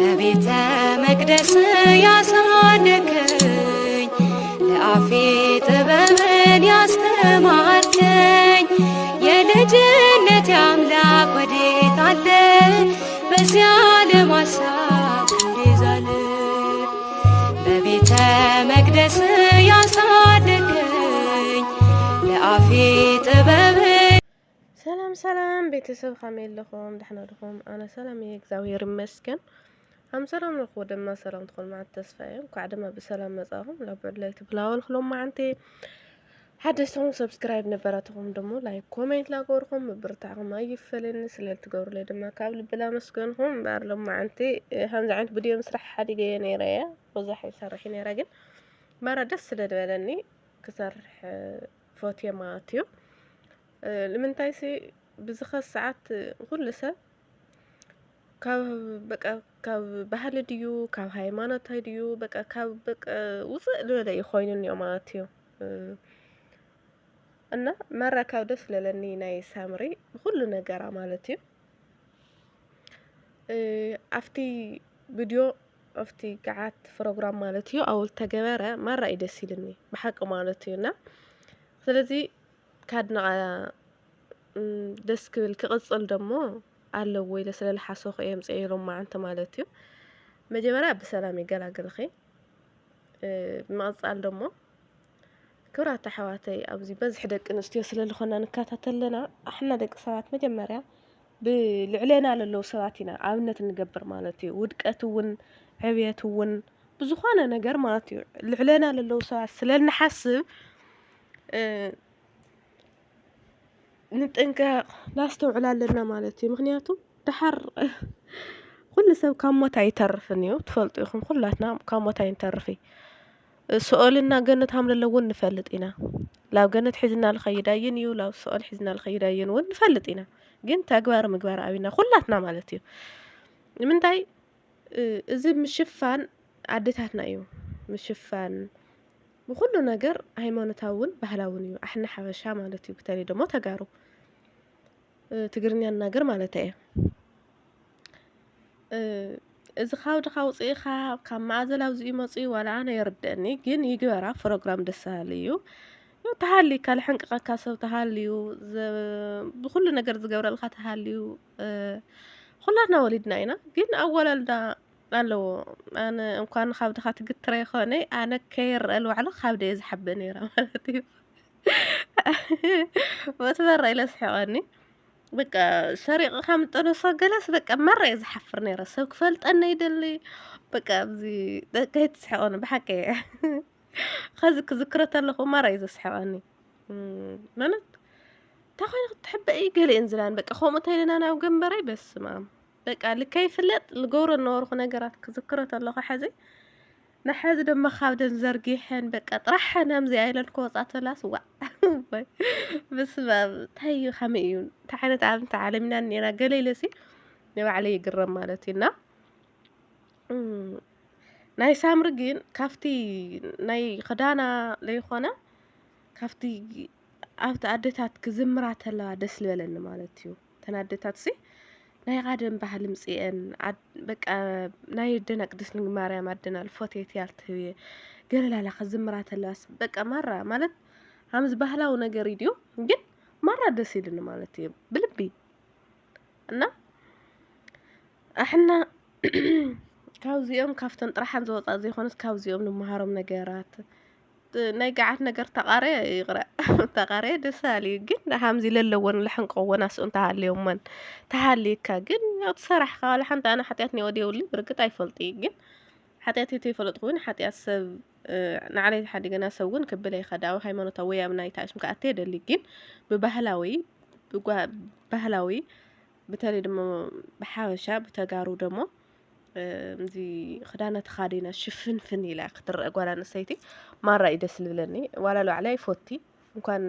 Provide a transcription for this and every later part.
በቤተ መቅደስ ያሳደከኝ፣ ለአፌ ጥበብን ያስተማርከኝ፣ የልጅነት አምላክ ወዴት አለ? በዚያ ለማሳብ እንዲዛል በቤተ መቅደስ ያሳደከኝ፣ ለአፌ ጥበብን ሰላም ሰላም ቤተሰብ፣ ከመይ ኣለኹም? ደሕና ዲኹም? ኣነ ሰላም እየ፣ እግዚኣብሔር ይመስገን። ከም ሰላም ንረኽቦ ድማ ሰላም ትኾኑ መዓት ተስፋ እየ። እንኳዕ ድማ ብሰላም መጻኹም። ናብ ብዕድላይ ትብላወል ክሎም መዓንቲ ሓደስቶም ሰብስክራይብ ነበራትኹም ደሞ ላይክ ኮሜንት ላገበርኩም ምብርታዕኹም ኣይፈለኒ። ስለ እትገብሩለይ ድማ ካብ ልቢ ላመስገንኹም። እምበኣር ሎም መዓንቲ፣ እ፣ ከምዚ ዓይነት ቪድዮ ምስራሕ ሓዲገ እየ ነይረ እየ። ብዙሕ ይሰርሕ ነይረ ግን መራ ደስ ስለ ዝበለኒ ክሰርሕ፣ እ፣ ፈትየ ማለት እዩ። እ፣ ንምንታይሲ ብዝኸ ሰዓት ኩሉ ሰብ ካብ በቃ ካብ ባህሊ ድዩ ካብ ሃይማኖታይ ድዩ በቃ ካብ በቃ ውፅእ ዝበለ እዩ ኮይኑ እኒኦ ማለት እዩ። እ፣ እና መራ ካብ ደስ ዝለለኒ ናይ ሳምሪ ብኩሉ ነገራ ማለት እዩ። እ፣ ኣብቲ ቪድዮ ኣብቲ ገዓት ፕሮግራም ማለት እዩ ኣብኡ ዝተገበረ መራ እዩ ደስ ኢልኒ ብሓቂ ማለት እዩ። እና ስለዚ ካድንቓ፣ እም፣ ደስ ክብል ክቕጽል ደሞ ኣለዎ ኢለ ስለ ዝሓሰኹ እየ ኣምጽኤ ሎማዓንቲ ማለት እዩ። መጀመርያ ብሰላም ይገላግልኺ። እ፣ ብምቕጻል ደሞ ክብራት ኣሕዋተይ ኣብዚ በዝሒ ደቂ ኣንስትዮ ስለ ዝኾና ንከታተል ኣለና። ኣሕና ደቂ ሰባት መጀመርያ ብልዕሌና ለለዉ ሰባት ኢና ኣብነት እንገብር ማለት እዩ። ውድቀት እውን ዕብየት እውን ብዝኾነ ነገር ማለት እዩ። ልዕሌና ለለዉ ሰባት ስለ እንሓስብ፣ እ፣ ንጥንቀቕ፣ ናስተውዕል ኣለና ማለት እዩ። ምኽንያቱ ደሓር ኩሉ ሰብ ካብ ሞት ኣይተርፍን እዩ። ትፈልጡ ኢኹም፣ ኩላትና ካብ ሞት ኣይንተርፍ እዩ። ስኦልና ገነት ሃም ለለውን ንፈልጥ ኢና። ላብ ገነት ሒዝና ልኸይድ ኣየን እዩ፣ ላብ ስኦል ሒዝና ልኸይድ ኣየን እውን ንፈልጥ ኢና። ግን ተግባር ምግባር ኣብና ኩላትና ማለት እዩ። ንምንታይ? እ፣ እዚ ምሽፋን ኣዴታትና እዩ። ምሽፋን ብኹሉ ነገር ሃይማኖታውን ባህላውን እዩ። ኣሕና ሓበሻ ማለት እዩ። በተለይ ደሞ ተጋሩ፣ እ፣ ትግርኛ ንናገር ማለት እየ። እ፣ እዚ ካብ ድኻ ውፅኢኻ ካብ ማእዘል ኣብዚኡ መፅኡ ዋላ ኣነ ይርደእኒ፣ ግን ይግበራ ፕሮግራም ደስ በሃሊ እዩ። ያው ተሃልይካ ልሕንቅቐካ ሰብ ተሃልዩ፣ ዘ-፣ ብኹሉ ነገር ዝገብረልካ ተሃልዩ፣ እ፣ ኩላትና ወሊድና ኢና፣ ግን ኣወላልዳ ኣለዎ። ኣነ እንኳን ካብ ድኻ ትግትረ ይኾነ፣ ኣነ ከይረአ ልባዕሉ ካብ ደየ ዝሓብእ ነይራ ማለት እዩ። በቲ መራ ኢለ ስሒቐኒ። በቃ ሰሪቕኻ ምጠነሶ ገለስ በቃ መራ እየ ዝሓፍር ነይረ። ሰብ ክፈልጠኒ ይደሊ። በቃ ኣብዚ ከይትስሕቐኒ ብሓቂ እየ። ኸዚ ክዝክሮ ተለኹ ማራ እዩ ዘስሕቐኒ። እም፣ ማለት እንታይ ኮይኑ ክትሕበኢ ገለ እየን ዝላን በቃ ከምኡ ተይለና ናብ ገንበረይ በስመ ኣብ። በቃ ልከይ ይፍለጥ ልገብሮ ዝነበርኩ ነገራት ክዝክሮ ተለኹ ሐዚ ንሐዚ ድማ ካብ ደን ዘርጊሐን በቃ ጥራሐን ከምዚኣ ኢለን ክወፃ ተላስ ዋዕ። በስመ ኣብ እንታይ እዩ ከመይ እዩ እንታይ ዓይነት ኣብ እንታይ ዓለም ኢና እኒአና ገለ ኢለሲ ንባዕለይ ይግረም ማለት እዩ እና እም፣ ናይ ሳምሪ ግን ካብቲ ናይ ክዳና ለይኾነ ካብቲ ኣብቲ ኣደታት ክዝምራ ተለዋ ደስ ዝበለኒ ማለት እዩ። እተን ኣደታት ሲ ናይ ቃደም ባህሊ ምፅኤን ኣድ-፣ በቃ ናይ ኣደና ቅድስት ድንግል ማርያም ኣደና ልፎቴት ያልትህብየ ገለላላ ክዝምራ ተለዋስ በቃ ማራ ማለት ከምዚ ባህላዊ ነገር እዩ ድዩ ግን ማራ ደስ ኢልኒ ማለት እዩ ብልቢ። እና ኣሕና ካብዚኦም ካብተን ጥራሓን ዝወፃ ዘይኮነስ ካብዚኦም ንምሃሮም ነገራት ናይ ገዓት ነገር ተቃረየ ይቕረ ተቃረየ ደስ በሃሊ እዩ። ግን ከምዚ ለለወን ለሕንቀወን ኣስኡ እንተሃልዮመን ተሃልየካ ግን ያው ትሰራሕካ ዋላ ሓንቲ ኣነ ሓጢኣት ኒኦ ደየብሉ ብርግጥ ኣይፈልጥ እዩ ግን ሓጢኣተይ ተይፈለጥኩ እውን ሓጢኣት ሰብ፣ እ፣ ንዓለይ ተሓዲገና ሰብ እውን ክብል ኣይኸዳ። ኣብ ሃይማኖታዊ ወይ ኣብ ናይ ተኣሽም ክኣቲ የደሊ። ግን ብባህላዊ፣ ብጓ-፣ ባህላዊ፣ በተለይ ድማ ብሓበሻ፣ ብተጋሩ ደሞ፣ እ፣ እዚ ክዳና ተኻዲና ሽፍንፍን ኢላ ክትረአ ጓል ኣንስተይቲ ማራ እዩ ደስ ልብለኒ። ዋላ ልባዕለይ ኣይፎቲ። እንኳን፣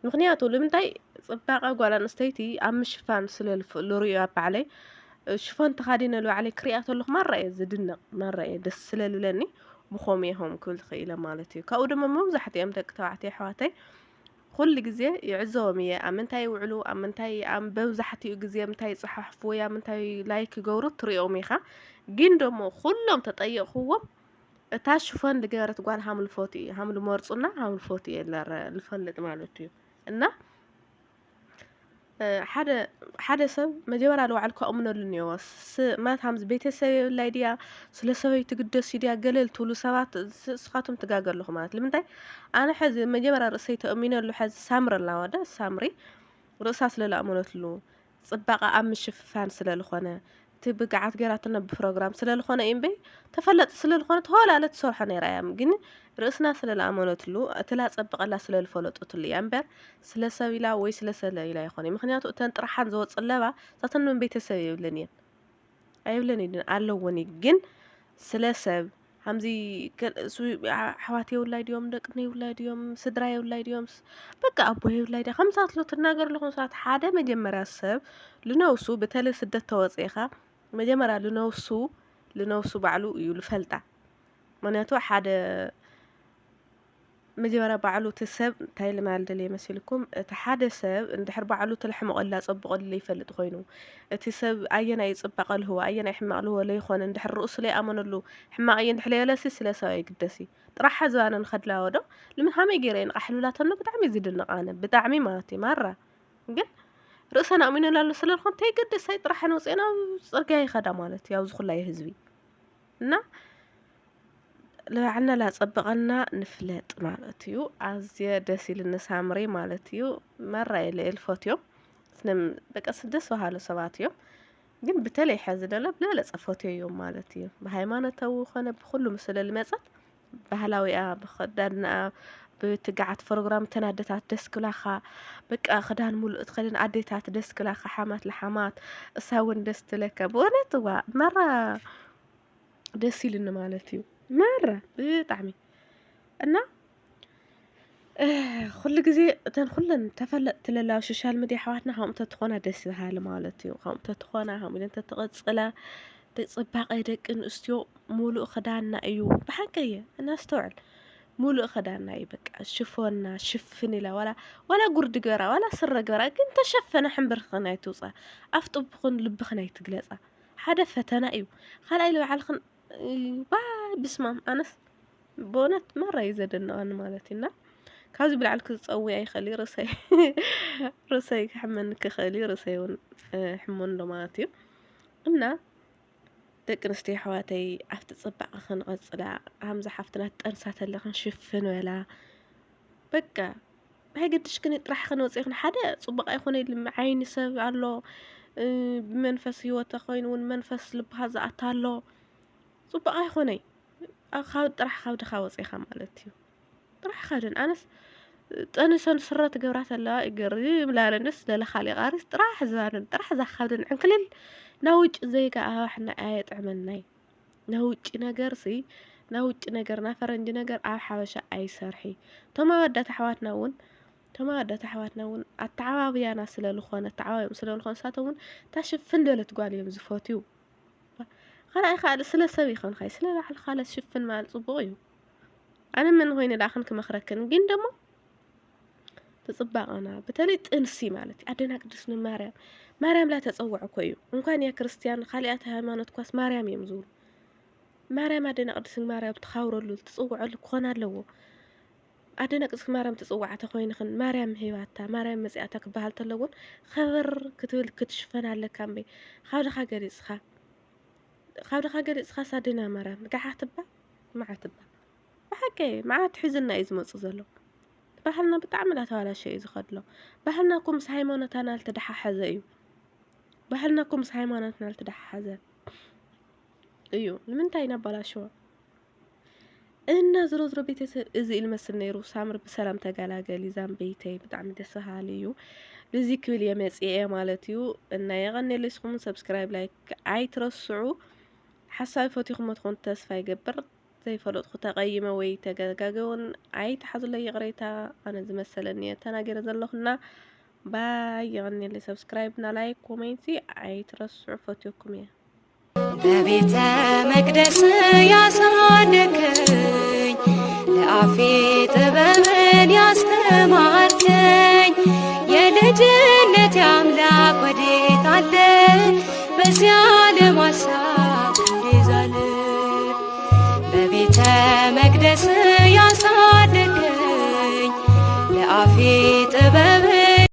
ምኽንያቱ ልምንታይ ጽባቐ ጓል ኣንስተይቲ ኣብ ምሽፋን ስለ ልፍ-፣ ልርእዮ ኣብ ባዕለይ፣ እ፣ ሽፎን ተኻዲነ ልባዕለይ ክሪኣ ተለኹ ማራ እየ ዝድነቕ፣ ማራ እየ ደስ ስለ ልብለኒ ብኸምኡ እየ ከምኡ ክብል ክኢለ ማለት እዩ። ካብኡ ድማ መብዛሕትኦም ደቂ ተባዕትዮ ኣሕዋተይ ኩሉ ግዜ ይዕዘቦም እየ። ኣብ ምንታይ ይውዕሉ፣ ኣብ ምንታይ፣ ኣብ መብዛሕትኡ ግዜ ምንታይ ይጸሓሕፉ ወይ ኣብ ምንታይ ላይክ ይገብሩ ትርእዮም ኢኻ። ግን ደሞ ኩሎም ተጠየቕኽዎም፣ እታ ሽፎን ዝገበረት ጓል ሃምልፎት እዩ፣ ሃምልመርጹና ሃምልፎት እየ ለረ-፣ ልፈልጥ ማለት እዩ። እና፣ እ፣ ሓደ፣ ሓደ ሰብ መጀመርያ ንባዕሉ ከእምነሉ እኒአዎ። ስ-፣ ማለት ሃምዚ ቤተሰብ የብላይ ድያ፣ ስለ ሰበይ ትግደስ ድያ፣ ገለ ልትብሉ ሰባት፣ ስ-፣ ስኻትኩም ትጋገ ኣለኹ ማለት። ልምንታይ? ኣነ ሐዚ መጀመርያ ርእሰይ ተእሚነሉ ሐዚ ሳምሪ ኣላ ወደ ሳምሪ ርእሳ ስለ ለኣመነትሉ፣ ጽባቐ ኣብ ምሽፍፋን ስለ ልኾነ፣ እቲ ብግዓት ገይራትና ብፕሮግራም ስለ ልኾነ እዩ እምበይ፣ ተፈለጢ ስለ ልኾነ ተዋላለ ትሰርሖ ነይራ እያ። ግን ርእስና ስለ ለኣመነትሉ፣ እቲ ላጸብቐላ ስለ ልፈለጡትሉ እያ እምበር፣ ስለ ሰብ ኢላ ወይ ስለ ሰለ ኢላ ኣይኾነ። ምኽንያቱ እተን ጥርሓን ዝወጽእ ለባ፣ እሳተን ምን ቤተሰብ የብለን እየን። ኣይብለን እየን፣ ኣለወን እዩ። ግን ስለ ሰብ፣ ሃምዚ ገል-፣ ሱ-፣ ኣሕዋት የውላይ ድዮም፣ ደቅነ የውላይ ድዮም፣ ስድራ የውላይ ድዮም፣ ስ-፣ በቃ ኣቦ የውላይ ድያ፣ ከምዛ ትሎ ትናገር ኣለኹም ሰባት፣ ሓደ መጀመርያ ሰብ ልነውሱ፣ በተለይ ስደት ተወፂእኻ፣ መጀመርያ ልነውሱ፣ ልነውሱ ባዕሉ እዩ ልፈልጣ። ምኽንያቱ ሓደ መጀመርያ ባዕሉ እቲ ሰብ እንታይ ልማል ደልየ መሲልኩም? እቲ ሓደ ሰብ እንድሕር ባዕሉ እቲ ለሕመቐላ ጸብቐሉ ለይፈልጥ ኮይኑ፣ እቲ ሰብ ኣየናይ እዩ ጽባቐ ልህቦ፣ ኣየናይ ሕማቕ ልህቦ ለይኾነ፣ እንድሕር ርእሱ ለይኣመነሉ፣ ሕማቕ እየ እንድሕር ለየለሲ ስለ ሰብ ኣይግደሲ። ጥራሕ ዝባነን ከድላዎ ዶ? ልምን ሃመይ ገይረ እየ ንቓሕ ልብላ ተሎ ብጣዕሚ እዩ ዝድነቕ ኣነ፣ ብጣዕሚ ማለት እዩ፣ ማራ። ግን ርእሰን ኣእሚነን ኣሎ ስለ ዝኾነ ተይገደስ ኣይ ጥራሕ ንወፅኤን ኣብ ጽርግያ ይኸዳ ማለት እዩ፣ ኣብዚ ኩላይ ህዝቢ። እና ንባዕልና ላጸብቐና ንፍለጥ ማለት እዩ። ኣዝየ ደስ ኢልኒ ሳምሪ ማለት እዩ። መራ ኢለ እየ ልፈትዮም። ስለም-፣ በቃ ስ-፣ ደስ በሃሉ ሰባት እዮም። ግን ብተለይ ሕዚ ደሎ ብለለጸ ፈትዮ እዮም ማለት እዩ። ብሃይማኖታዊ ኾነ ብኹሉ ስለ ልመጸት ባህላዊኣ፣ ብኸዳድንኣ፣ ብትግዓት ፕሮግራም እተን ኣደታት ደስ ክብላኻ። በቃ ክዳን ሙሉእ ትኸደን ኣዴታት ደስ ክብላኻ፣ ሓማት ለሓማት፣ እሳ እውን ደስ ትብለካ። ብእውነት እዋ መራ ደስ ኢሉኒ ማለት እዩ። መራ ብጣዕሚ። እና፣ እ፣ ኩሉ ግዜ እተን ኩለን ተፈለጥቲ ለላ ኣብ ሶሻል ሚድያ ኣሕዋትና ከምኡ ተትኾና ደስ በሃሊ ማለት እዩ። ከምኡ ተትኾና፣ ከምኡ ኢለን ተትቕጽላ፣ ደ-፣ ጽባቐ ደቂ ኣንስትዮ ሙሉእ ክዳንና እዩ። ብሓቂ እየ፣ እናስተውዕል። ሙሉእ ክዳንና እዩ፣ በቃ፣ ሽፎንና ሽፍን ኢላ፣ ዋላ፣ ዋላ ጉርዲ ግበራ፣ ዋላ ስረ ግበራ፣ ግን ተሸፈነ ሕምብርኽን ኣይትውጻ፣ ኣፍ ጥቡኽን ልብኽን ኣይትግለጻ። ሓደ ፈተና እዩ። ካልኣይ ንባዕልኽን፣ እ፣ ዋይ፣ ብስማም፣ ኣነስ ብእውነት መራ እዩ ዘደንቐኒ ማለት እዩ። እና ካብዚ ብላዕሊ ክጸውያ ይኽእል እዩ፣ ርእሰይ፣ ርእሰይ ክሕመኒ ክኽእል እዩ፣ ርእሰይ እውን፣ እ፣ ሕመኒ ዶ ማለት እዩ። እና ደቂ ኣንስትዮ ኣሕዋተይ፣ ኣብቲ ጽባቐ ክንቐጽላ፣ ሃምዛ ሓፍትና ትጠንሳ ተለ ክንሽፍን በላ። በቃ፣ ኣይገድሽክን ጥራሕ ክንወጽእ ይኹን። ሓደ ጽቡቕ ኣይኮነ ኢሉ ዓይኒ ሰብ ኣሎ፣ እ፣ ብመንፈስ ህይወት ተኾይኑ እውን መንፈስ ልብኻ ዝኣታ ኣሎ። ጽቡቕ ኣይኮነይ። ኣብ፣ ካብ ጥራሕ ካብ ድኻ ወጺኻ ማለት እዩ። ጥራሕ ካደን። ኣነስ ጠኒሰን ስረ ትገብራ ተለዋ ይገርም ላለንስ ለለ ካሊእ ቃሪስ ጥራሕ ዝባነን፣ ጥራሕ ዛኻብደን ዕንክልል። ናብ ውጭ ዘይጋ ኣባሕና ኣየጥዕመናይ። ናይ ውጭ ነገር ሲ፣ ናይ ውጭ ነገር፣ ናይ ፈረንጂ ነገር ኣብ ሓበሻ ኣይሰርሒ። እቶም ኣወዳት ኣሕዋትና እውን፣ እቶም ኣወዳት ኣሕዋትና እውን ኣተዓባብያና ስለ ልኾነ፣ ኣተዓባብዮም ስለ ልኾነ፣ ንሳቶም እውን እታ ሽፍን ደለት ጓል እዮም ዝፈትዩ። ካልኣይ ከዓ ስለ ሰብ ይኾን ኻይ፣ ስለ ባዕልኻ ለትሽፍን ማለት ጽቡቕ እዩ። ኣነ መን ኮይነ ደኣ ክን ክመኽረክን፣ ግን ደሞ ብጽባቐና፣ በተለይ ጥንሲ ማለት እዩ። ኣደና ቅድስት ማርያም፣ ማርያም ላ ተጸውዖ እኮ እዩ። እንኳን እያ ክርስትያን፣ ካልኣት ሃይማኖት ኳስ ማርያም እዮም ዝብሉ። ማርያም ኣደና ቅድስት ማርያም ትኻብረሉ፣ ትጽውዐሉ ክኾን ኣለዎ። ኣደና ቅድስት ማርያም ትጽዋዕ ተኾይንኽን፣ ማርያም ሂባታ፣ ማርያም መጺኣታ ክበሃል ተሎ እውን፣ ኸበር ክትብል ክትሽፈን ኣለካ እምበይ፣ ካብ ድኻ ገሊጽኻ፣ ካብ ድኻ ገሊጽኻስ ኣደና ማርያም፣ ጋሓት እባ፣ መዓት እባ። ብሓቂ መዓት ሒዝና እዩ ዝመጽእ ዘሎ። ባህልና ብጣዕሚ እንዳተባላሸ እዩ ዝኸድ ኣሎ። ባህልና እኮ ምስ ሃይማኖትና ልተደሓሓዘ እዩ። ባህልና እኮ ምስ ሃይማኖትና ልተደሓሓዘ እዩ። ንምንታይ ነባላሽዎ? እና ዝሮ ዝሮ ቤተሰብ እዚ ኢሉ መስል ነይሩ። ሳምሪ ብሰላም ተገላገሊ ዛምበይተይ፣ ብጣዕሚ ደስ በሃሊ እዩ። ልዚ ክብል እየ መጽየ ማለት እዩ። እና የቐኔለይ፣ ንስኹም ሰብስክራይብ፣ ላይክ ኣይትረስዑ። ሓሳብ ፈቲኹሞ ትኾኑ ተስፋ ይገብር። ዘይፈለጥኩ ተቐይመ ወይ ተገጋገ እውን ኣይትሓዙለይ ይቕሬታ። ኣነ ዝመሰለኒ እየ ተናገረ ዘለኹና። ባይ፣ የቐኔለይ። ሰብስክራይብ እና ላይክ ኮሜንቲ ኣይትረስዑ። ፈትየኩም እየ። በቤተ መቅደስ ያሳደገኝ፣ ለአፌ ጥበብን ያስተማርከኝ፣ የልጅነት አምላክ ወዴት አለ? በዚያ ዓለም ሐሳብ እንዴት መቅደስ ያሳደገኝ ለአፌ